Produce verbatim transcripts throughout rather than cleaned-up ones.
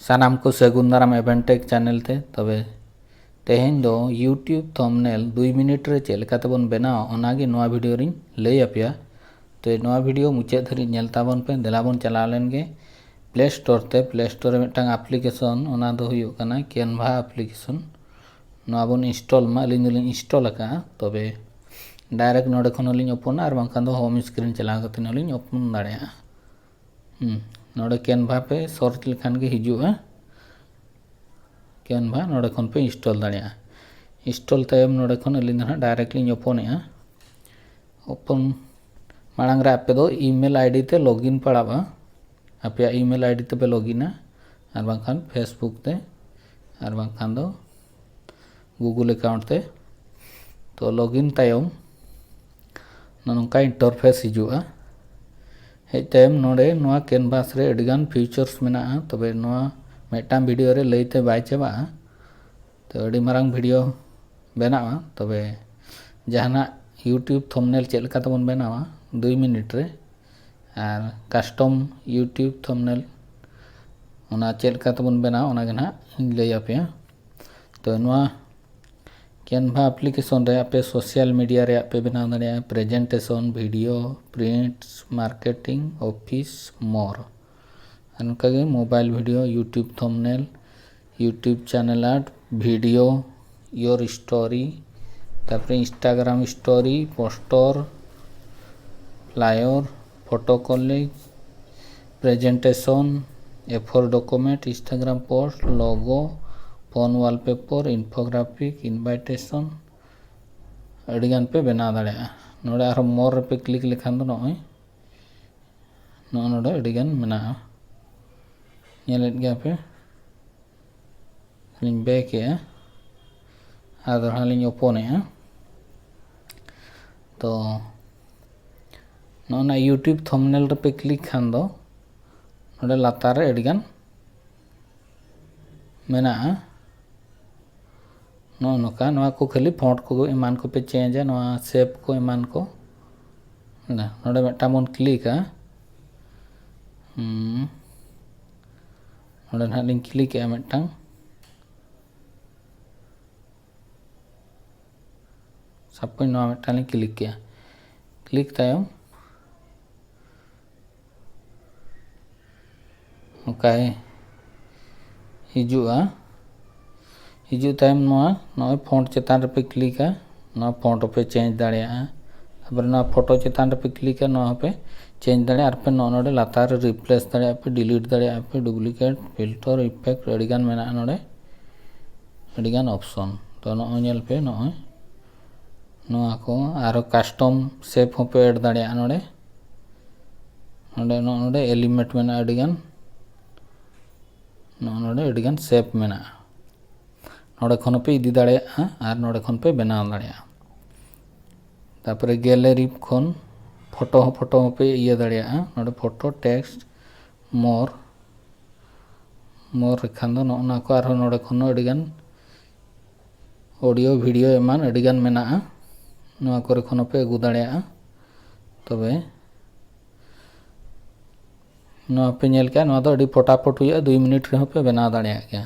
ᱥᱟᱱᱟᱢ ᱠᱚ ᱥᱟᱹᱜᱩᱱ ᱫᱟᱨᱟᱢ Eventech channel ᱛᱮ᱾ ᱛᱚᱵᱮ ᱛᱮᱦᱮᱧ ᱫᱚ YouTube thumbnail ᱫᱩᱭ ᱢᱤᱱᱤᱴ ᱨᱮ ᱪᱮᱫ ᱞᱮᱠᱟ ᱛᱮᱵᱚᱱ ᱵᱮᱱᱟᱣᱟ, ᱚᱱᱟᱜᱮ ᱱᱚᱣᱟ ᱵᱷᱤᱰᱤᱭᱳ ᱨᱤᱧ ᱞᱟᱹᱭ ᱟᱯᱮᱭᱟ᱾ ᱛᱚ ᱱᱚᱣᱟ ᱵᱷᱤᱰᱤᱭᱳ ᱢᱩᱪᱟᱹᱫ ᱫᱷᱟᱹᱨᱤᱡ ᱧᱮᱞ ᱛᱟᱵᱚᱱ ᱯᱮ᱾ ᱫᱮᱞᱟ ᱵᱚᱱ ᱪᱟᱞᱟᱣ ᱞᱮᱱ ᱜᱮ Play Store ᱛᱮ᱾ Play Store ᱨᱮ ᱢᱤᱫᱴᱟᱝ application, ᱚᱱᱟ ᱫᱚ ᱦᱩᱭᱩᱜ ᱠᱟᱱᱟ Canva application᱾ ᱱᱚᱣᱟ ᱵᱚᱱ install ᱢᱟ᱾ ᱟᱹᱞᱤᱧ ᱫᱚᱞᱤᱧ install ᱟᱠᱟᱫᱼᱟ᱾ ᱛᱚᱵᱮ direct ᱱᱚᱰᱮ ᱠᱷᱚᱱ ᱦᱚᱸᱞᱤᱧ open ᱟ, ᱟᱨ ᱵᱟᱝᱠᱷᱟᱱ ᱫᱚ home screen ᱪᱟᱞᱟᱣ ᱠᱟᱛᱮ ᱦᱚᱸᱞᱤᱧ open ᱫᱟᱲᱮᱭᱟᱜᱼᱟ᱾ ᱦᱩᱸ, ᱱᱚᱰᱮ Canva ᱯᱮ search ᱞᱮᱠᱷᱟᱱ ᱜᱮ ᱦᱤᱡᱩᱜᱼᱟ᱾ Canva ᱱᱚᱰᱮ ᱠᱷᱚᱱ ᱯᱮ install ᱫᱟᱲᱮᱭᱟᱜᱼᱟ᱾ Install ᱛᱟᱭᱚᱢ ᱱᱚᱰᱮ ᱠᱷᱚᱱ ᱟᱹᱞᱤᱧ ᱫᱚ ᱦᱟᱸᱜ direct ᱞᱤᱧ open ᱮᱜᱼᱟ᱾ Open ᱢᱟᱲᱟᱝ ᱨᱮ ᱟᱯᱮ ᱫᱚ email ID ᱛᱮ login ᱯᱟᱲᱟᱜᱼᱟ᱾ ᱟᱯᱮᱭᱟᱜ email ID ᱛᱮᱯᱮ login ᱟ, ᱟᱨ ᱵᱟᱝᱠᱷᱟᱱ Facebook ᱛᱮ, ᱟᱨ ᱵᱟᱝᱠᱷᱟᱱ ᱫᱚ Google account ᱛᱮ᱾ ᱛᱚ login ᱛᱟᱭᱚᱢ ᱱᱚᱜᱼᱚ ᱱᱚᱝᱠᱟ interface ᱦᱤᱡᱩᱜᱼᱟ᱾ ᱦᱮᱡ ᱛᱟᱭᱚᱢ ᱱᱚᱰᱮ ᱱᱚᱣᱟ Canvas ᱨᱮ ᱟᱹᱰᱤᱜᱟᱱ features ᱢᱮᱱᱟᱜᱼᱟ᱾ ᱛᱚᱵᱮ ᱱᱚᱣᱟ ᱢᱤᱫᱴᱟᱝ ᱵᱷᱤᱰᱤᱭᱳ ᱨᱮ ᱞᱟᱹᱭᱛᱮ ᱵᱟᱭ ᱪᱟᱵᱟᱜᱼᱟ᱾ ᱛᱚ ᱟᱹᱰᱤ ᱢᱟᱨᱟᱝ ᱵᱷᱤᱰᱤᱭᱳ ᱵᱮᱱᱟᱜᱼᱟ᱾ ᱛᱚᱵᱮ ᱡᱟᱦᱟᱱᱟᱜ YouTube thumbnail ᱪᱮᱫ ᱞᱮᱠᱟ ᱛᱮᱵᱚᱱ ᱵᱮᱱᱟᱣᱟ ᱫᱩᱭ ᱢᱤᱱᱤᱴ ᱨᱮ, ᱟᱨ custom YouTube thumbnail ᱚᱱᱟ ᱪᱮᱫ ᱞᱮᱠᱟ ᱛᱮᱵᱚᱱ ᱵᱮᱱᱟᱣᱟ, ᱚᱱᱟ ᱜᱮ ᱱᱟᱦᱟᱜ ᱤᱧ ᱞᱟᱹᱭ ᱟᱯᱮᱭᱟ᱾ ᱛᱚ ᱱᱚᱣᱟ Canva application ᱨᱮ ᱟᱯᱮ social media ᱨᱮᱭᱟᱜ ᱯᱮ ᱵᱮᱱᱟᱣ ᱫᱟᱲᱮᱭᱟᱜᱼᱟ, presentation, video, prints, marketing, office, more᱾ ᱟᱨ ᱚᱱᱠᱟᱜᱮ mobile video, YouTube thumbnail, YouTube channel art, video, your story, ᱛᱟᱨᱯᱚᱨᱮ Instagram story, poster, flyer, photo collage, presentation, A four document, Instagram post, logo, phone wallpaper, infographic, invitation, ᱟᱹᱰᱤᱜᱟᱱ ᱯᱮ ᱵᱮᱱᱟᱣ ᱫᱟᱲᱮᱭᱟᱜᱼᱟ᱾ ᱱᱚᱰᱮ ᱟᱨᱦᱚᱸ more ᱨᱮᱯᱮ click ᱞᱮᱠᱷᱟᱱ ᱫᱚ ᱱᱚᱜᱼᱚᱭ ᱱᱚᱜᱼᱚ ᱱᱚᱰᱮ ᱟᱹᱰᱤᱜᱟᱱ ᱢᱮᱱᱟᱜᱼᱟ, ᱧᱮᱞᱮᱫ ᱜᱮᱭᱟ ᱯᱮ᱾ ᱞᱤᱧ back ᱮᱜᱼᱟ, ᱟᱨ ᱫᱚᱦᱲᱟ ᱞᱤᱧ open ᱮᱜᱼᱟ᱾ ᱛᱚ ᱱᱚᱜᱼᱚ ᱱᱟ YouTube thumbnail ᱨᱮᱯᱮ click ᱠᱷᱟᱱ ᱫᱚ ᱱᱚᱰᱮ ᱞᱟᱛᱟᱨ ᱨᱮ ᱟᱹᱰᱤᱜᱟᱱ ᱢᱮᱱᱟᱜᱼᱟ᱾ ᱱᱚᱜᱼᱚ ᱱᱚᱝᱠᱟ, ᱱᱚᱣᱟ ᱠᱚ ᱠᱷᱟᱹᱞᱤ font ᱠᱚ ᱮᱢᱟᱱ ᱠᱚᱯᱮ change ᱟ, ᱱᱚᱣᱟ shape ᱠᱚ ᱮᱢᱟᱱ ᱠᱚ᱾ ᱱᱚᱰᱮ ᱢᱤᱫᱴᱟᱝ ᱵᱚᱱ click ᱟ᱾ ᱦᱩᱸ᱾ ᱱᱚᱰᱮ ᱱᱟᱦᱟᱜ ᱞᱤᱧ ᱠᱞᱤᱠᱮᱜᱼᱟ ᱢᱤᱫᱴᱟᱝ᱾ ᱥᱟᱯᱳᱡᱽ ᱱᱚᱣᱟ ᱢᱤᱫᱴᱟᱝ ᱞᱤᱧ ᱠᱞᱤᱠ ᱠᱮᱜᱼᱟ᱾ ᱠᱞᱤᱠ ᱛᱟᱭᱚᱢ ᱚᱱᱠᱟᱭ ᱦᱤᱡᱩᱜᱼᱟ᱾ ᱦᱤᱡᱩᱜ ᱛᱟᱭᱚᱢ ᱱᱚᱣᱟ ᱱᱚᱜᱼᱚᱭ ᱯᱷᱚᱱᱴ ᱪᱮᱛᱟᱱ ᱨᱮᱯᱮ ᱠᱞᱤᱠᱟ, ᱱᱚᱣᱟ ᱯᱷᱚᱱᱴ ᱦᱚᱸᱯᱮ ᱪᱮᱧᱡᱽ ᱫᱟᱲᱮᱭᱟᱜᱼᱟ᱾ ᱛᱟᱨᱯᱚᱨᱮ ᱱᱚᱣᱟ ᱯᱷᱳᱴᱳ ᱪᱮᱛᱟᱱ ᱨᱮᱯᱮ ᱠᱞᱤᱠᱟ, ᱱᱚᱣᱟ ᱦᱚᱸᱯᱮ ᱪᱮᱧᱡᱽ ᱫᱟᱲᱮᱭᱟᱜᱼᱟ᱾ ᱟᱨ ᱯᱮ ᱱᱚᱜᱼᱚ ᱱᱚᱰᱮ ᱞᱟᱛᱟᱨ ᱨᱮ ᱨᱤᱯᱞᱮᱥ ᱫᱟᱲᱮᱭᱟᱜᱼᱟ ᱯᱮ, ᱰᱤᱞᱤᱴ ᱫᱟᱲᱮᱭᱟᱜᱼᱟ ᱯᱮ, ᱰᱩᱯᱞᱤᱠᱮᱴ, ᱯᱷᱤᱞᱴᱚᱨ, ᱤᱯᱷᱮᱠᱴ, ᱟᱹᱰᱤᱜᱟᱱ ᱢᱮᱱᱟᱜᱼᱟ ᱱᱚᱰᱮ, ᱟᱹᱰᱤᱜᱟᱱ ᱚᱯᱥᱚᱱ᱾ ᱛᱚ ᱱᱚᱜᱼᱚᱭ ᱧᱮᱞ ᱯᱮ, ᱱᱚᱜᱼᱚᱭ ᱱᱚᱣᱟ ᱠᱚ ᱟᱨᱚ ᱠᱟᱥᱴᱚᱢ ᱥᱮᱯ ᱦᱚᱸᱯᱮ ᱮᱰ ᱫᱟᱲᱮᱭᱟᱜᱼᱟ ᱱᱚᱰᱮ᱾ ᱱᱚᱰᱮ ᱱᱚᱜᱼᱚ ᱱᱚᱰᱮ ᱮᱞᱤᱢᱮᱱᱴ ᱢᱮᱱᱟᱜᱼᱟ ᱟᱹᱰᱤᱜᱟᱱ, ᱱᱚᱜᱼᱚ ᱱᱚᱰᱮ ᱟᱹᱰᱤᱜᱟᱱ ᱥᱮᱯ ᱢᱮᱱᱟᱜᱼᱟ᱾ ᱱᱚᱰᱮ ᱠᱷᱚᱱ ᱦᱚᱸᱯᱮ ᱤᱫᱤ ᱫᱟᱲᱮᱭᱟᱜᱼᱟ ᱟᱨ ᱱᱚᱰᱮ ᱠᱷᱚᱱ ᱯᱮ ᱵᱮᱱᱟᱣ ᱫᱟᱲᱮᱭᱟᱜᱼᱟ᱾ ᱛᱟᱨᱯᱚᱨᱮ ᱜᱮᱞᱟᱨᱤ ᱠᱷᱚᱱ ᱯᱷᱳᱴᱳ ᱦᱚᱸ, ᱯᱷᱳᱴᱳ ᱦᱚᱸᱯᱮ ᱤᱭᱟᱹ ᱫᱟᱲᱮᱭᱟᱜᱼᱟ᱾ ᱱᱚᱰᱮ ᱯᱷᱳᱴᱳ, ᱴᱮᱠᱥᱴ, ᱢᱳᱨ, ᱢᱳᱨ ᱞᱮᱠᱷᱟᱱ ᱫᱚ ᱱᱚᱜᱼᱚ ᱱᱚᱣᱟ ᱠᱚ ᱟᱨᱦᱚᱸ ᱱᱚᱰᱮ ᱠᱷᱚᱱ ᱦᱚᱸ ᱟᱹᱰᱤᱜᱟᱱ ᱚᱰᱤᱭᱳ, ᱵᱷᱤᱰᱤᱭᱳ ᱮᱢᱟᱱ ᱟᱹᱰᱤᱜᱟᱱ ᱢᱮᱱᱟᱜᱼᱟ᱾ ᱱᱚᱣᱟ ᱠᱚᱨᱮ ᱠᱷᱚᱱ ᱦᱚᱸᱯᱮ ᱟᱹᱜᱩ ᱫᱟᱲᱮᱭᱟᱜᱼᱟ᱾ ᱛᱚᱵᱮ ᱱᱚᱣᱟ ᱯᱮ ᱧᱮᱞ ᱠᱮᱜᱼᱟ, ᱱᱚᱣᱟ ᱫᱚ ᱟᱹᱰᱤ ᱯᱷᱚᱴᱟᱯᱷᱚᱴ ᱦᱩᱭᱩᱜᱼᱟ, ᱫᱩᱭ ᱢᱤᱱᱤᱴ ᱨᱮᱦᱚᱸ ᱯᱮ ᱵᱮᱱᱟᱣ ᱫᱟᱲᱮᱭᱟᱜ ᱜᱮᱭᱟ᱾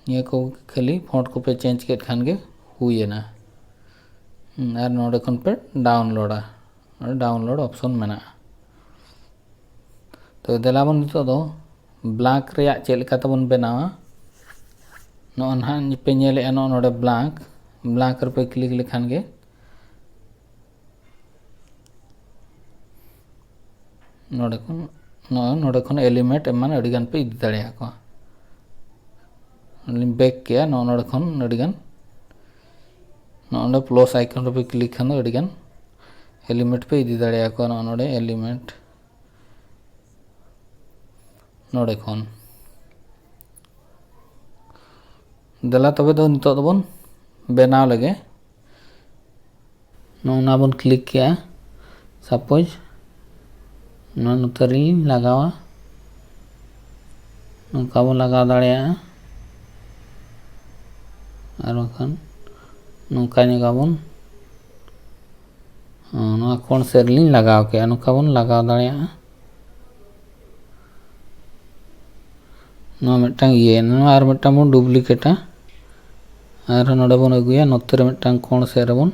ᱱᱤᱭᱟᱹ ᱠᱚ ᱠᱷᱟᱹᱞᱤ ᱯᱷᱚᱱᱴ ᱠᱚᱯᱮ ᱪᱮᱧᱡᱽ ᱠᱮᱫ ᱠᱷᱟᱱ ᱜᱮ ᱦᱩᱭᱮᱱᱟ᱾ ᱦᱩᱸ, ᱟᱨ ᱱᱚᱰᱮ ᱠᱷᱚᱱ ᱯᱮ ᱰᱟᱣᱩᱱᱞᱳᱰᱟ, ᱱᱚᱰᱮ ᱰᱟᱣᱩᱱᱞᱳᱰ ᱚᱯᱥᱚᱱ ᱢᱮᱱᱟᱜᱼᱟ᱾ ᱛᱚ ᱫᱮᱞᱟ ᱵᱚᱱ ᱱᱤᱛᱚᱜ ᱫᱚ ᱵᱞᱟᱝᱠ ᱨᱮᱭᱟᱜ ᱪᱮᱫ ᱞᱮᱠᱟ ᱛᱮᱵᱚᱱ ᱵᱮᱱᱟᱣᱟ᱾ ᱱᱚᱜᱼᱚ ᱱᱟᱦᱟᱜ ᱯᱮ ᱧᱮᱞᱮᱜᱼᱟ, ᱱᱚᱜᱼᱚ ᱱᱚᱰᱮ ᱵᱞᱟᱝᱠ, ᱵᱞᱟᱝᱠ ᱨᱮᱯᱮ ᱠᱞᱤᱠ ᱞᱮᱠᱷᱟᱱ ᱜᱮ ᱱᱚᱰᱮ ᱠᱷᱚᱱ, ᱱᱚᱜᱼᱚᱭ ᱱᱚᱰᱮ ᱠᱷᱚᱱ ᱮᱞᱤᱢᱮᱱᱴ ᱮᱢᱟᱱ ᱟᱹᱰᱤᱜᱟᱱ ᱯᱮ ᱤᱫᱤ ᱫᱟᱲᱮᱭᱟᱠᱚᱣᱟ᱾ ᱞᱤᱧ ᱵᱮᱠ ᱠᱮᱜᱼᱟ, ᱱᱚᱜᱼᱚ ᱱᱚᱰᱮ ᱠᱷᱚᱱ ᱟᱹᱰᱤᱜᱟᱱ ᱱᱚᱜᱼᱚ ᱱᱚᱰᱮ ᱯᱞᱟᱥ ᱟᱭᱠᱚᱱ ᱨᱮᱯᱮ ᱠᱞᱤᱠ ᱠᱷᱟᱱ ᱫᱚ ᱟᱹᱰᱤᱜᱟᱱ ᱮᱞᱤᱢᱮᱱᱴ ᱯᱮ ᱤᱫᱤ ᱫᱟᱲᱮᱭᱟᱠᱚᱣᱟ᱾ ᱱᱚᱜᱼᱚ ᱱᱚᱰᱮ ᱮᱞᱤᱢᱮᱱᱴ ᱱᱚᱰᱮ ᱠᱷᱚᱱ ᱫᱮᱞᱟ ᱛᱚᱵᱮ ᱫᱚ ᱱᱤᱛᱚᱜ ᱫᱚᱵᱚᱱ ᱵᱮᱱᱟᱣ ᱞᱮᱜᱮ᱾ ᱱᱚᱜᱼᱚ ᱱᱟ ᱵᱚᱱ ᱠᱞᱤᱠ ᱠᱮᱜᱼᱟ᱾ ᱥᱟᱯᱳᱡᱽ ᱱᱚᱣᱟ ᱱᱚᱛᱮ ᱨᱮᱞᱤᱧ ᱞᱟᱜᱟᱣᱟ, ᱱᱚᱝᱠᱟ ᱵᱚᱱ ᱞᱟᱜᱟᱣ ᱫᱟᱲᱮᱭᱟᱜᱼᱟ, ᱟᱨ ᱵᱟᱝᱠᱷᱟᱱ ᱱᱚᱝᱠᱟ ᱧᱚᱜᱟᱵᱚᱱ᱾ ᱦᱚᱸ, ᱱᱚᱣᱟ ᱠᱚᱬ ᱥᱮᱫ ᱨᱮᱞᱤᱧ ᱞᱟᱜᱟᱣ ᱠᱮᱜᱼᱟ, ᱱᱚᱝᱠᱟ ᱵᱚᱱ ᱞᱟᱜᱟᱣ ᱫᱟᱲᱮᱭᱟᱜᱼᱟ᱾ ᱱᱚᱣᱟ ᱢᱤᱫᱴᱟᱝ ᱤᱭᱟᱹᱭᱮᱱᱟ᱾ ᱱᱚᱣᱟ ᱟᱨ ᱢᱤᱫᱴᱟᱝ ᱵᱚᱱ ᱰᱩᱯᱞᱤᱠᱮᱴᱟ᱾ ᱟᱨᱦᱚᱸ ᱱᱚᱰᱮ ᱵᱚᱱ ᱟᱹᱜᱩᱭᱟ, ᱱᱚᱛᱮ ᱨᱮ ᱢᱤᱫᱴᱟᱝ ᱠᱚᱬ ᱥᱮᱫ ᱨᱮᱵᱚᱱ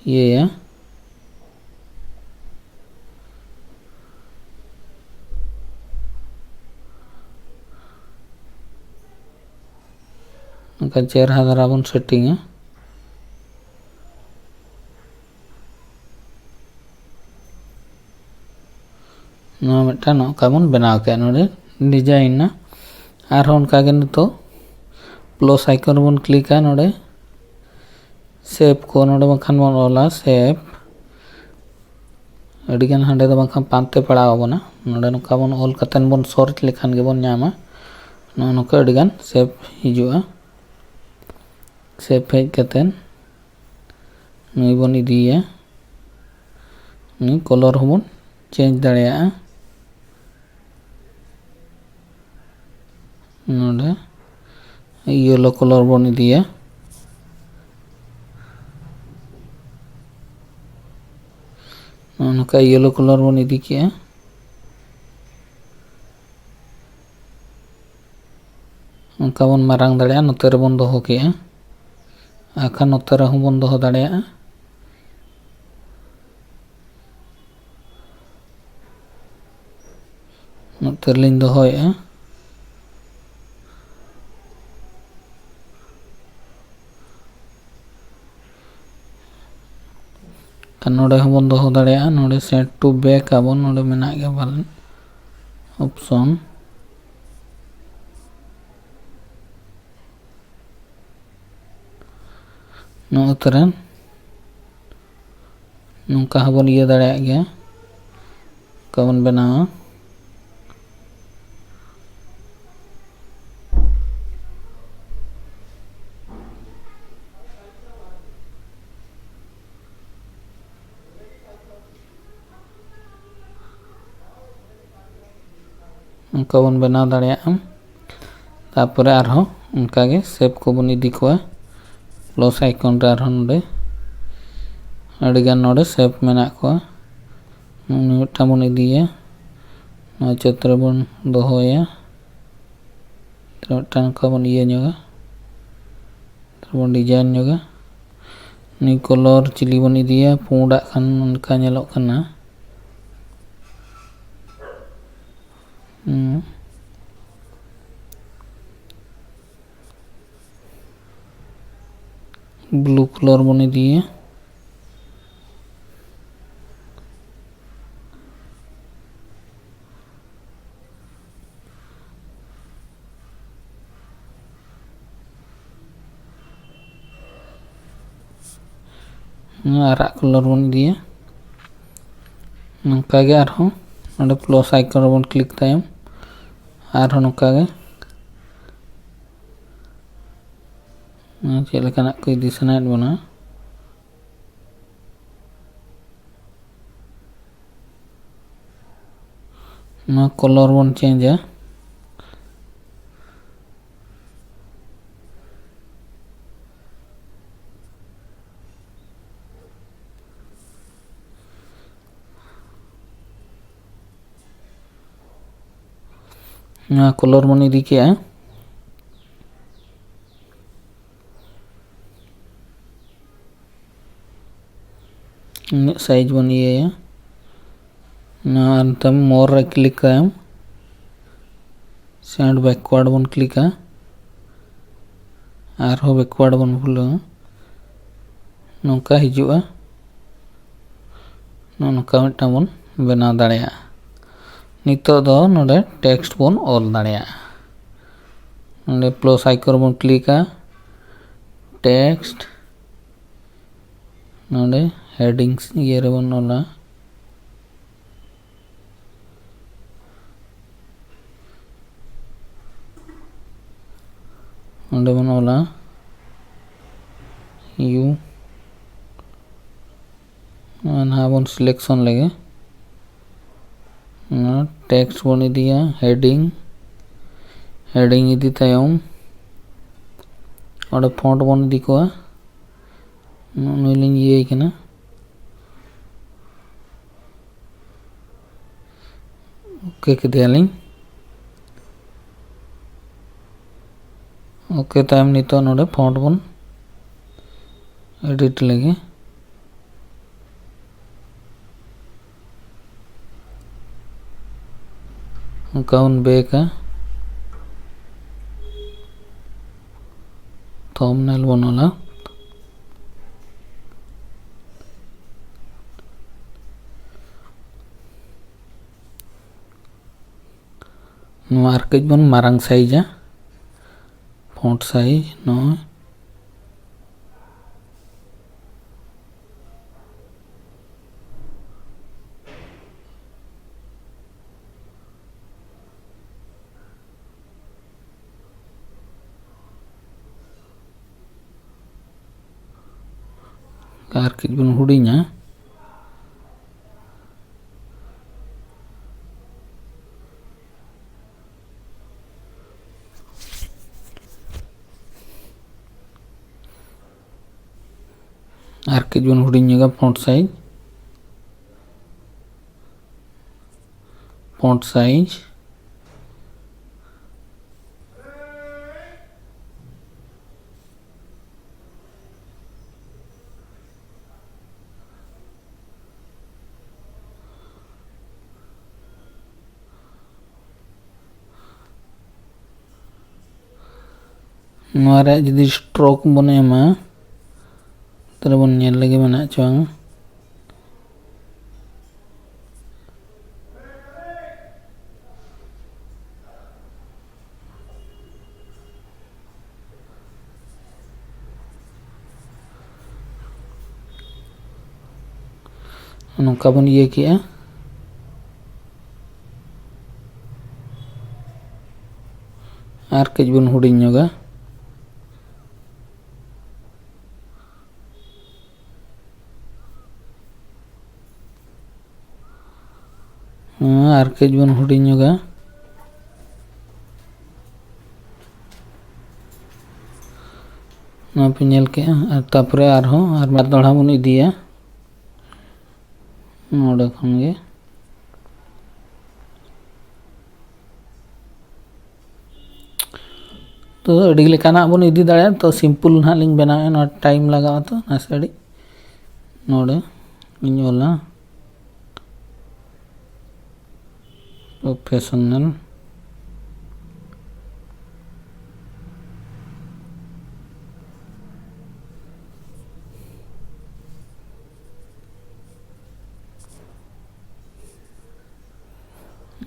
ᱤᱭᱟᱹᱭᱟ᱾ ᱚᱱᱠᱟ ᱪᱮᱦᱨᱟ ᱫᱷᱟᱨᱟ ᱵᱚᱱ ᱥᱮᱴᱤᱝᱟ᱾ ᱱᱚᱣᱟ ᱢᱤᱫᱴᱟᱝ ᱱᱚᱝᱠᱟ ᱵᱚᱱ ᱵᱮᱱᱟᱣ ᱠᱮᱫᱟ, ᱱᱚᱰᱮ ᱰᱤᱡᱟᱭᱤᱱ ᱮᱱᱟ᱾ ᱟᱨᱦᱚᱸ ᱚᱱᱠᱟᱜᱮ ᱱᱤᱛᱚᱜ ᱯᱞᱟᱥ ᱟᱭᱠᱚᱱ ᱨᱮᱵᱚᱱ ᱠᱞᱤᱠᱟ, ᱱᱚᱰᱮ ᱥᱮᱯ ᱠᱚ ᱱᱚᱰᱮ ᱵᱟᱝᱠᱷᱟᱱ ᱵᱚᱱ ᱚᱞᱟ ᱥᱮᱯ᱾ ᱟᱹᱰᱤᱜᱟᱱ ᱦᱟᱸᱰᱮ ᱫᱚ ᱵᱟᱝᱠᱷᱟᱱ ᱯᱟᱱᱛᱮ ᱯᱟᱲᱟᱣ ᱟᱵᱚᱱᱟ᱾ ᱱᱚᱰᱮ ᱱᱚᱝᱠᱟ ᱵᱚᱱ ᱚᱞ ᱠᱟᱛᱮᱫ ᱵᱚᱱ ᱥᱟᱨᱪ ᱞᱮᱠᱷᱟᱱ ᱜᱮᱵᱚᱱ ᱧᱟᱢᱟ᱾ ᱱᱚᱜᱼᱚ ᱱᱚᱝᱠᱟ ᱟᱹᱰᱤᱜᱟᱱ ᱥᱮᱯ ᱦᱤᱡᱩᱜᱼᱟ᱾ ᱥᱮᱯ ᱦᱮᱡ ᱠᱟᱛᱮᱫ ᱱᱩᱭ ᱵᱚᱱ ᱤᱫᱤᱭᱮᱭᱟ᱾ ᱱᱩᱭ ᱠᱟᱞᱟᱨ ᱦᱚᱸᱵᱚᱱ ᱪᱮᱧᱡᱽ ᱫᱟᱲᱮᱭᱟᱜᱼᱟ᱾ ᱱᱚᱰᱮ ᱤᱭᱮᱞᱳ ᱠᱟᱞᱟᱨ ᱵᱚᱱ ᱤᱫᱤᱭᱟ᱾ ᱱᱚᱜᱼᱚ ᱱᱚᱝᱠᱟ ᱤᱭᱮᱞᱳ ᱠᱟᱞᱟᱨ ᱵᱚᱱ ᱤᱫᱤ ᱠᱮᱜᱼᱟ᱾ ᱚᱱᱠᱟ ᱵᱚᱱ ᱢᱟᱨᱟᱝ ᱫᱟᱲᱮᱭᱟᱜᱼᱟ, ᱱᱚᱛᱮ ᱨᱮᱵᱚᱱ ᱫᱚᱦᱚ ᱠᱮᱜᱼᱟ᱾ ᱟᱨᱠᱷᱟᱱ ᱱᱚᱛᱮ ᱨᱮᱦᱚᱸ ᱵᱚᱱ ᱫᱚᱦᱚ ᱫᱟᱲᱮᱭᱟᱜᱼᱟ᱾ ᱱᱚᱛᱮ ᱨᱮᱞᱤᱧ ᱫᱚᱦᱚᱭᱮᱜᱼᱟ᱾ ᱟᱨ ᱱᱚᱰᱮ ᱦᱚᱸᱵᱚᱱ ᱫᱚᱦᱚ ᱫᱟᱲᱮᱭᱟᱜᱼᱟ᱾ ᱱᱚᱰᱮ send to back ᱟᱵᱚᱱ, ᱱᱚᱰᱮ ᱢᱮᱱᱟᱜ ᱜᱮᱭᱟ ᱯᱟᱞᱮᱱ ᱚᱯᱥᱚᱱ᱾ ᱱᱚᱜᱼᱚ ᱛᱚᱨᱟ ᱱᱚᱝᱠᱟ ᱦᱚᱸᱵᱚᱱ ᱤᱭᱟᱹ ᱫᱟᱲᱮᱭᱟᱜ ᱜᱮᱭᱟ᱾ ᱚᱱᱠᱟ ᱵᱚᱱ ᱵᱮᱱᱟᱣᱟ᱾ ᱚᱱᱠᱟ ᱵᱚᱱ ᱵᱮᱱᱟᱣ ᱫᱟᱲᱮᱭᱟᱜᱼᱟ᱾ ᱛᱟᱨᱯᱚᱨᱮ ᱟᱨᱦᱚᱸ ᱚᱱᱠᱟᱜᱮ ᱥᱮᱯ ᱠᱚᱵᱚᱱ ᱤᱫᱤ ᱠᱚᱣᱟ᱾ ᱯᱞᱟᱥ ᱟᱭᱠᱚᱱ ᱨᱮ ᱟᱨᱦᱚᱸ ᱱᱚᱰᱮ ᱟᱹᱰᱤᱜᱟᱱ ᱱᱚᱰᱮ ᱥᱮᱯ ᱢᱮᱱᱟᱜ ᱠᱚᱣᱟ᱾ ᱱᱩᱭ ᱢᱤᱫᱴᱟᱝ ᱵᱚᱱ ᱤᱫᱤᱭᱟ, ᱱᱚᱣᱟ ᱪᱮᱛᱟᱱ ᱨᱮᱵᱚᱱ ᱫᱚᱦᱚᱭᱟ᱾ ᱢᱤᱫᱴᱟᱝ ᱚᱱᱠᱟ ᱵᱚᱱ ᱤᱭᱟᱹ ᱧᱚᱜᱟ, ᱛᱟᱨᱯᱚᱨ ᱵᱚᱱ ᱰᱤᱡᱟᱭᱤᱱ ᱧᱚᱜᱟ᱾ ᱱᱩᱭ ᱠᱟᱞᱟᱨ ᱪᱤᱞᱤ ᱵᱚᱱ ᱤᱫᱤᱭᱟ, ᱯᱩᱸᱰᱟᱜ ᱠᱷᱟᱱ ᱚᱱᱠᱟ ᱧᱮᱞᱚᱜ ᱠᱟᱱᱟ᱾ ᱦᱩᱸ᱾ ᱵᱞᱩ ᱠᱟᱞᱟᱨ ᱵᱚᱱ ᱤᱫᱤᱭᱟ᱾ ᱱᱚᱣᱟ ᱟᱨᱟᱜ ᱠᱟᱞᱟᱨ ᱵᱚᱱ ᱤᱫᱤᱭᱟ᱾ ᱱᱚᱝᱠᱟ ᱜᱮ ᱟᱨᱦᱚᱸ ᱱᱚᱰᱮ ᱯᱞᱟᱥ ᱟᱭᱠᱚᱱ ᱨᱮᱵᱚᱱ ᱠᱞᱤᱠ ᱛᱟᱭᱚᱢ ᱟᱨᱦᱚᱸ ᱱᱚᱝᱠᱟ ᱜᱮ ᱪᱮᱫ ᱞᱮᱠᱟᱱᱟᱜ ᱠᱚ ᱤᱫᱤ ᱥᱟᱱᱟᱭᱮᱫ ᱵᱚᱱᱟ᱾ ᱱᱚᱣᱟ ᱠᱟᱞᱟᱨ ᱵᱚᱱ ᱪᱮᱧᱡᱟ᱾ ᱱᱚᱣᱟ ᱠᱟᱞᱟᱨ ᱵᱚᱱ ᱤᱫᱤ ᱠᱮᱜᱼᱟ᱾ ᱩᱱᱟᱹᱜ ᱥᱟᱭᱤᱡ ᱵᱚᱱ ᱤᱭᱟᱹᱭᱟ᱾ ᱱᱚᱣᱟ ᱱᱤᱛᱚᱝ ᱢᱳᱨ ᱨᱮ ᱠᱞᱤᱠ ᱠᱟᱭᱟᱢ, ᱥᱮᱱᱰ ᱵᱮᱠᱣᱟᱨᱰ ᱵᱚᱱ ᱠᱞᱤᱠᱟ, ᱟᱨᱦᱚᱸ ᱵᱮᱠᱣᱟᱨᱰ ᱵᱚᱱ ᱵᱷᱩᱞᱟᱹᱣᱟ᱾ ᱱᱚᱝᱠᱟ ᱦᱤᱡᱩᱜᱼᱟ᱾ ᱱᱚᱜᱼᱚ ᱱᱚᱝᱠᱟ ᱢᱤᱫᱴᱟᱝ ᱵᱚᱱ ᱵᱮᱱᱟᱣ ᱫᱟᱲᱮᱭᱟᱜᱼᱟ᱾ ᱱᱤᱛᱚᱜ ᱫᱚ ᱱᱚᱰᱮ ᱴᱮᱠᱥᱴ ᱵᱚᱱ ᱚᱞ ᱫᱟᱲᱮᱭᱟᱜᱼᱟ᱾ ᱱᱚᱰᱮ ᱯᱞᱟᱥ ᱟᱭᱠᱚᱱ ᱨᱮᱵᱚᱱ ᱠᱞᱤᱠᱟ, ᱴᱮᱠᱥᱴ ᱱᱚᱰᱮ ᱦᱮᱰᱤᱝᱥ ᱤᱭᱟᱹ ᱨᱮᱵᱚᱱ ᱚᱞᱟ᱾ ᱚᱸᱰᱮ ᱵᱚᱱ ᱚᱞᱟ ᱭᱩ᱾ ᱱᱚᱣᱟ ᱱᱟᱦᱟᱜ ᱵᱚᱱ ᱥᱤᱞᱮᱠᱥᱚᱱ ᱞᱮᱜᱮ᱾ ᱱᱚᱣᱟ ᱴᱮᱠᱥᱴ ᱵᱚᱱ ᱤᱫᱤᱭᱟ, ᱦᱮᱰᱤᱝ᱾ ᱦᱮᱰᱤᱝ ᱤᱫᱤ ᱛᱟᱭᱚᱢ ᱚᱸᱰᱮ ᱯᱷᱚᱱᱴ ᱵᱚᱱ ᱤᱫᱤ ᱠᱚᱣᱟ᱾ ᱱᱩᱭ ᱞᱤᱧ ᱤᱭᱟᱹᱭ ᱠᱟᱱᱟ, ᱳᱠᱮ ᱠᱮᱫᱮᱭᱟᱞᱤᱧ᱾ ᱳᱠᱮ, ᱛᱟᱭᱚᱢ ᱱᱤᱛᱚᱜ ᱱᱚᱰᱮ ᱯᱷᱚᱱᱴ ᱵᱚᱱ ᱮᱰᱤᱴ ᱞᱮᱜᱮ᱾ ᱚᱱᱠᱟ ᱵᱚᱱ ᱵᱮᱠᱟ, ᱛᱷᱚᱢᱵᱱᱮᱞ ᱵᱚᱱ ᱚᱞᱟ᱾ ᱱᱚᱣᱟ ᱟᱨ ᱠᱟᱹᱡ ᱵᱚᱱ ᱢᱟᱨᱟᱝ ᱥᱟᱭᱤᱡᱟ, ᱯᱷᱚᱱᱴ ᱥᱟᱭᱤᱡᱽ ᱱᱚᱜᱼᱚᱭ᱾ ᱟᱨ ᱠᱟᱹᱡ ᱵᱚᱱ ᱦᱩᱰᱤᱧᱟ᱾ ᱟᱨ ᱠᱟᱹᱡ ᱵᱚᱱ ᱦᱩᱰᱤᱧ ᱧᱚᱜᱟ ᱯᱷᱚᱱᱴ ᱥᱟᱭᱤᱡᱽ, ᱯᱷᱚᱱᱴ ᱥᱟᱭᱤᱡᱽ᱾ ᱱᱚᱣᱟ ᱨᱮᱭᱟᱜ ᱡᱩᱫᱤ ᱥᱴᱨᱳᱠ ᱵᱚᱱ ᱮᱢᱟ, ᱛᱟᱦᱞᱮ ᱵᱚᱱ ᱧᱮᱞ ᱞᱮᱜᱮ ᱢᱮᱱᱟᱜ ᱪᱚᱝ᱾ ᱱᱚᱝᱠᱟ ᱵᱚᱱ ᱤᱭᱟᱹ ᱠᱮᱜᱼᱟ᱾ ᱟᱨ ᱠᱟᱹᱡ ᱵᱚᱱ ᱦᱩᱰᱤᱧ ᱧᱚᱜᱟ᱾ ᱦᱮᱸ, ᱟᱨ ᱠᱟᱹᱡ ᱵᱚᱱ ᱦᱩᱰᱤᱧ ᱧᱚᱜᱟ᱾ ᱱᱚᱣᱟ ᱯᱮ ᱧᱮᱞ ᱠᱮᱜᱼᱟ᱾ ᱟᱨ ᱛᱟᱨᱯᱚᱨᱮ ᱟᱨᱦᱚᱸ ᱟᱨ ᱢᱤᱫ ᱫᱚᱦᱲᱟ ᱵᱚᱱ ᱤᱫᱤᱭᱟ ᱱᱚᱰᱮ ᱠᱷᱚᱱ ᱜᱮ᱾ ᱛᱚ, ᱛᱚ ᱟᱹᱰᱤ ᱞᱮᱠᱟᱱᱟᱜ ᱵᱚᱱ ᱤᱫᱤ ᱫᱟᱲᱮᱭᱟᱜᱼᱟ᱾ ᱛᱚ simple ᱱᱟᱦᱟᱜ ᱞᱤᱧ ᱵᱮᱱᱟᱣᱮᱫᱼᱟ, ᱱᱚᱣᱟ time ᱞᱟᱜᱟᱜᱼᱟ, ᱛᱚ ᱱᱟᱥᱮ ᱟᱹᱰᱤ ᱱᱚᱰᱮ ᱤᱧ ᱚᱞᱟ professional᱾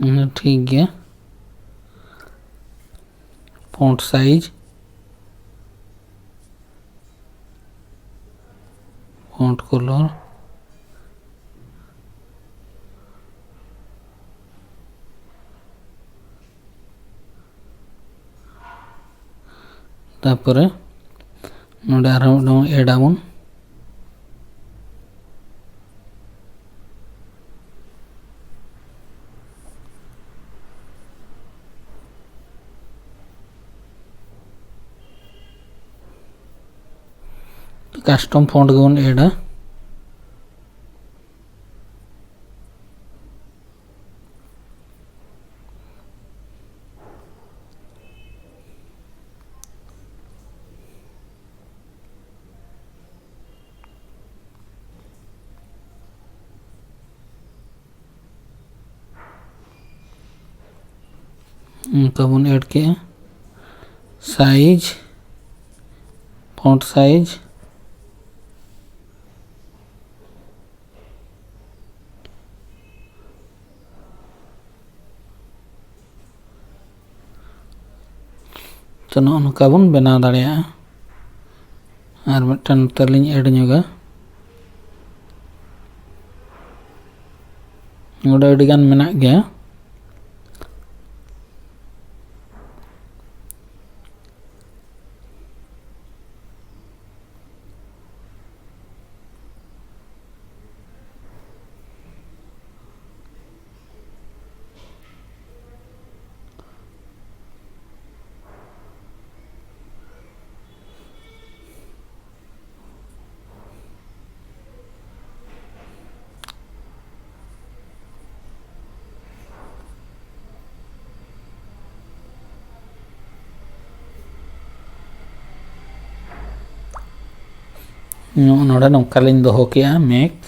ᱦᱮᱸ, ᱴᱷᱤᱠ ᱜᱮᱭᱟ᱾ Font size, font color, ᱛᱟᱨᱯᱚᱨᱮ ᱱᱚᱰᱮ ᱟᱨᱦᱚᱸ ᱢᱤᱫᱴᱟᱝ add ᱟᱵᱚᱱ᱾ Custom font ᱜᱮᱵᱚᱱ addᱟ᱾ ᱚᱱᱠᱟ ᱵᱚᱱ add ᱠᱮᱜᱼᱟ᱾ Size, font size, ᱛᱚ ᱱᱚᱜᱼᱚ ᱱᱚᱝᱠᱟ ᱵᱚᱱ ᱵᱮᱱᱟᱣ ᱫᱟᱲᱮᱭᱟᱜᱼᱟ᱾ ᱟᱨ ᱢᱤᱫᱴᱟᱝ ᱱᱚᱛᱮ ᱞᱤᱧ add ᱧᱚᱜᱟ᱾ ᱱᱚᱰᱮ ᱟᱹᱰᱤᱜᱟᱱ ᱢᱮᱱᱟᱜ ᱜᱮᱭᱟ᱾ ᱱᱚᱜᱼᱚ ᱱᱚᱰᱮ ᱱᱚᱝᱠᱟ ᱞᱤᱧ ᱫᱚᱦᱚ ᱠᱮᱜᱼᱟ, make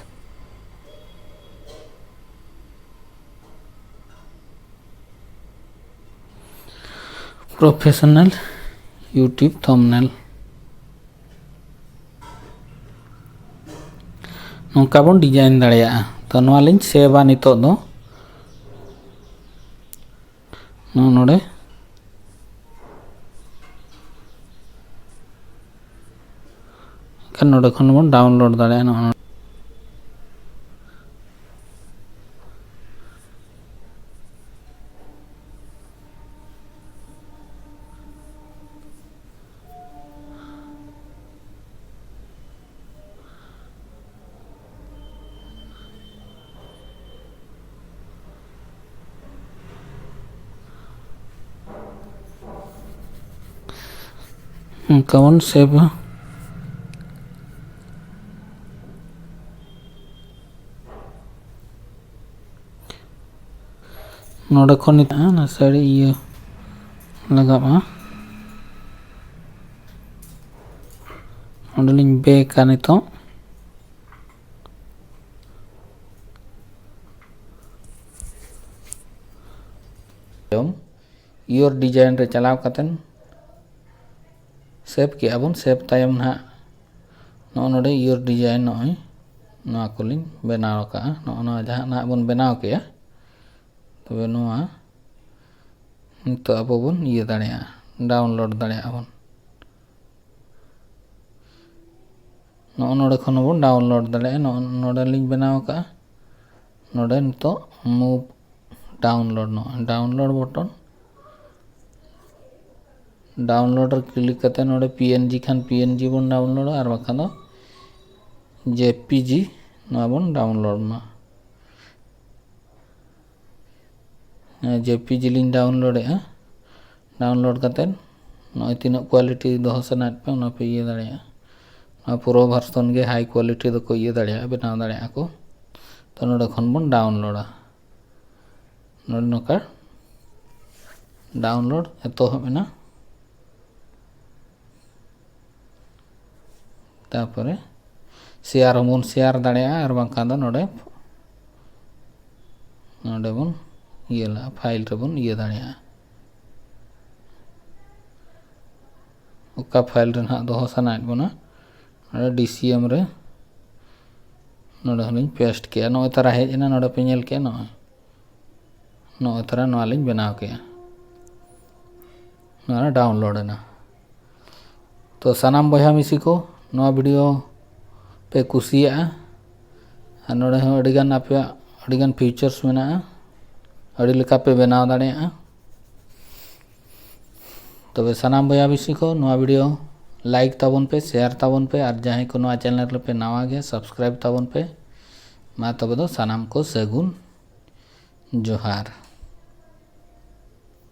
professional YouTube thumbnail᱾ ᱱᱚᱝᱠᱟ ᱵᱚᱱ design ᱫᱟᱲᱮᱭᱟᱜᱼᱟ᱾ ᱛᱚ, ᱱᱚᱣᱟ ᱞᱤᱧ ᱥᱮᱵᱷᱟ ᱱᱤᱛᱚᱜ ᱫᱚ᱾ ᱱᱚᱜᱼᱚ ᱱᱚᱰᱮ, ᱮᱱᱠᱷᱟᱱ ᱱᱚᱰᱮ ᱠᱷᱚᱱ ᱵᱚᱱ download ᱫᱟᱲᱮᱭᱟᱜᱼᱟ᱾ ᱱᱚᱜᱼᱚ ᱱᱚᱰᱮ᱾ ᱚᱱᱠᱟ ᱵᱚᱱ ᱥᱮᱵᱷᱟ᱾ ᱱᱚᱰᱮ ᱠᱷᱚᱱ ᱱᱤᱛᱚᱜ ᱱᱟᱥᱮ ᱤᱭᱟᱹ ᱞᱟᱜᱟᱜᱼᱟ᱾ ᱚᱸᱰᱮᱞᱤᱧ ᱵᱮᱠᱟ ᱱᱤᱛᱚᱜ᱾ ᱛᱟᱭᱚᱢ your design ᱨᱮ ᱪᱟᱞᱟᱣ ᱠᱟᱛᱮᱱ ᱥᱮᱵᱷ ᱠᱮᱜᱼᱟ ᱵᱚᱱ᱾ ᱥᱮᱵᱷ ᱛᱟᱭᱚᱢ ᱱᱟᱦᱟᱜ ᱱᱚᱜᱼᱚ ᱱᱚᱰᱮ your design, ᱱᱚᱜᱼᱚᱭ ᱱᱚᱣᱟ ᱠᱚᱞᱤᱧ ᱵᱮᱱᱟᱣ ᱟᱠᱟᱫᱼᱟ᱾ ᱱᱚᱜᱼᱚ ᱱᱚᱣᱟ ᱡᱟᱦᱟᱸ ᱱᱟᱦᱟᱜ ᱵᱚᱱ ᱵᱮᱱᱟᱣ ᱠᱮᱜᱼᱟ, ᱛᱚᱵᱮ ᱱᱚᱣᱟ ᱱᱤᱛᱚᱜ ᱟᱵᱚ ᱵᱚᱱ ᱤᱭᱟᱹ ᱫᱟᱲᱮᱭᱟᱜᱼᱟ, download ᱫᱟᱲᱮᱭᱟᱜᱼᱟ ᱵᱚᱱ᱾ ᱱᱚᱜᱼᱚ ᱱᱚᱰᱮ ᱠᱷᱚᱱ ᱦᱚᱸᱵᱚᱱ download ᱫᱟᱲᱮᱭᱟᱜᱼᱟ᱾ ᱱᱚᱜᱼᱚ ᱱᱚᱰᱮ ᱞᱤᱧ ᱵᱮᱱᱟᱣ ᱟᱠᱟᱫᱼᱟ᱾ ᱱᱚᱰᱮ ᱱᱤᱛᱚᱜ move download, ᱱᱚᱜᱼᱚᱭ download button, download ᱨᱮ click ᱠᱟᱛᱮ ᱱᱚᱰᱮ PNG ᱠᱷᱟᱱ PNG ᱵᱚᱱ downloadᱟ, ᱟᱨ ᱵᱟᱠᱷᱟᱱ ᱫᱚ JPG ᱱᱚᱣᱟ ᱵᱚᱱ download ᱢᱟ᱾ JPG ᱞᱤᱧ download ᱮᱜᱼᱟ᱾ Download ᱠᱟᱛᱮᱫ ᱱᱚᱜᱼᱚᱭ ᱛᱤᱱᱟᱹᱜ quality ᱫᱚᱦᱚ ᱥᱟᱱᱟᱭᱮᱫ ᱯᱮ, ᱚᱱᱟ ᱯᱮ ᱤᱭᱟᱹ ᱫᱟᱲᱮᱭᱟᱜᱼᱟ᱾ ᱱᱚᱣᱟ Pro version ᱜᱮ high quality ᱫᱚᱠᱚ ᱤᱭᱟᱹ ᱫᱟᱲᱮᱭᱟᱜᱼᱟ, ᱵᱮᱱᱟᱣ ᱫᱟᱲᱮᱭᱟᱜᱼᱟ ᱠᱚ᱾ ᱛᱚ, ᱱᱚᱰᱮ ᱠᱷᱚᱱ ᱵᱚᱱ downloadᱟ᱾ ᱱᱚᱰᱮ ᱱᱚᱝᱠᱟ download ᱮᱛᱚᱦᱚᱵ ᱮᱱᱟ᱾ ᱛᱟᱯᱚᱨᱮ ᱥᱮᱭᱟᱨ ᱦᱚᱸᱵᱚᱱ ᱥᱮᱭᱟᱨ ᱫᱟᱲᱮᱭᱟᱜᱼᱟ, ᱟᱨ ᱵᱟᱝᱠᱷᱟᱱ ᱫᱚ ᱱᱚᱰᱮ ᱱᱚᱰᱮ ᱵᱚᱱ ᱤᱭᱟᱹ ᱞᱟᱜᱼᱟ, ᱯᱷᱟᱭᱤᱞ ᱨᱮᱵᱚᱱ ᱤᱭᱟᱹ ᱫᱟᱲᱮᱭᱟᱜᱼᱟ᱾ ᱚᱠᱟ ᱯᱷᱟᱭᱤᱞ ᱨᱮ ᱱᱟᱦᱟᱜ ᱫᱚᱦᱚ ᱥᱟᱱᱟᱭᱮᱫ ᱵᱚᱱᱟ, ᱱᱚᱰᱮ ᱰᱤ ᱥᱤ ᱮᱢ ᱨᱮ ᱱᱚᱰᱮ ᱦᱚᱸᱞᱤᱧ ᱯᱮᱥᱴ ᱠᱮᱜᱼᱟ᱾ ᱱᱚᱜᱼᱚᱭ ᱛᱟᱨᱟ ᱦᱮᱡ ᱮᱱᱟ, ᱱᱚᱰᱮ ᱯᱮ ᱧᱮᱞ ᱠᱮᱜᱼᱟ, ᱱᱚᱜᱼᱚᱭ ᱱᱚᱜᱼᱚᱭ ᱛᱟᱨᱟ ᱱᱚᱣᱟ ᱞᱤᱧ ᱵᱮᱱᱟᱣ ᱠᱮᱜᱼᱟ, ᱱᱚᱣᱟ ᱰᱟᱣᱩᱱᱞᱳᱰ ᱮᱱᱟ᱾ ᱛᱚ ᱥᱟᱱᱟᱢ ᱵᱚᱭᱦᱟ ᱢᱤᱥᱤ ᱠᱚ, ᱱᱚᱣᱟ ᱵᱷᱤᱰᱤᱭᱳ ᱯᱮ ᱠᱩᱥᱤᱭᱟᱜᱼᱟ, ᱟᱨ ᱱᱚᱰᱮ ᱦᱚᱸ ᱟᱹᱰᱤᱜᱟᱱ ᱟᱯᱮᱭᱟᱜ ᱟᱹᱰᱤᱜᱟᱱ ᱯᱷᱤᱪᱟᱨᱥ ᱢᱮᱱᱟᱜᱼᱟ, ᱟᱹᱰᱤ ᱞᱮᱠᱟ ᱯᱮ ᱵᱮᱱᱟᱣ ᱫᱟᱲᱮᱭᱟᱜᱼᱟ᱾ ᱛᱚᱵᱮ ᱥᱟᱱᱟᱢ ᱵᱚᱭᱦᱟ ᱢᱤᱥᱤ ᱠᱚ, ᱱᱚᱣᱟ ᱵᱷᱤᱰᱤᱭᱳ ᱞᱟᱭᱤᱠ ᱛᱟᱵᱚᱱ ᱯᱮ, ᱥᱮᱭᱟᱨ ᱛᱟᱵᱚᱱ ᱯᱮ, ᱟᱨ ᱡᱟᱦᱟᱸᱭ ᱠᱚ ᱱᱚᱣᱟ ᱪᱮᱱᱮᱞ ᱨᱮᱯᱮ ᱱᱟᱣᱟ ᱜᱮᱭᱟ, ᱥᱟᱵᱥᱠᱨᱟᱭᱤᱵ ᱛᱟᱵᱚᱱ ᱯᱮ᱾ ᱢᱟ ᱛᱚᱵᱮ ᱫᱚ ᱥᱟᱱᱟᱢ ᱠᱚ ᱥᱟᱹᱜᱩᱱ ᱡᱚᱦᱟᱨ᱾